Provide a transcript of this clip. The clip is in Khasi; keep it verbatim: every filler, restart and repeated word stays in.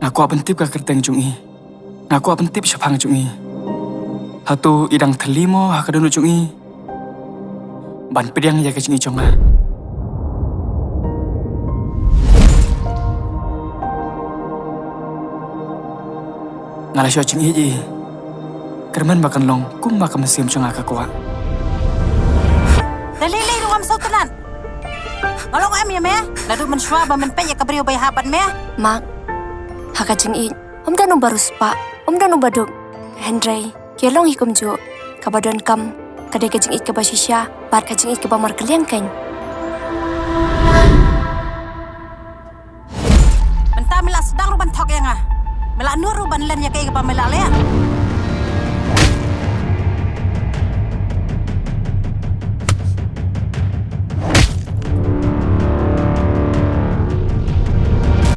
Nga kwah pyntip ka kyrteng jong i. Nga kwah pyntip shaphang jong i. Hato i dang thylli mo ha ka dohnud jong i ban pdiang ïa ka jingïeit jong nga? Nga la shu jingïeit ïa i. Kyrmen ba kan long kumba ka mynsiem jong nga ka kwah. Da lei lei ruh ngam sngewtynnat. Nga long em ïa me? Naduh mynshuwa ba men peit ïa ka briew ba ïahap bad me. Mark, ha ka jingïeit ym don uba riewspah, ym don uba duk. Hynrei ka long hi kumjuh, kaba donkam ka dei ka jingïeit kaba shisha bad ka jingïeit kaba markylliang kein. Mynta me la sdang ruh ban thok ïa nga. Me la nud ruh ban len ïa kaei kaba me la leh.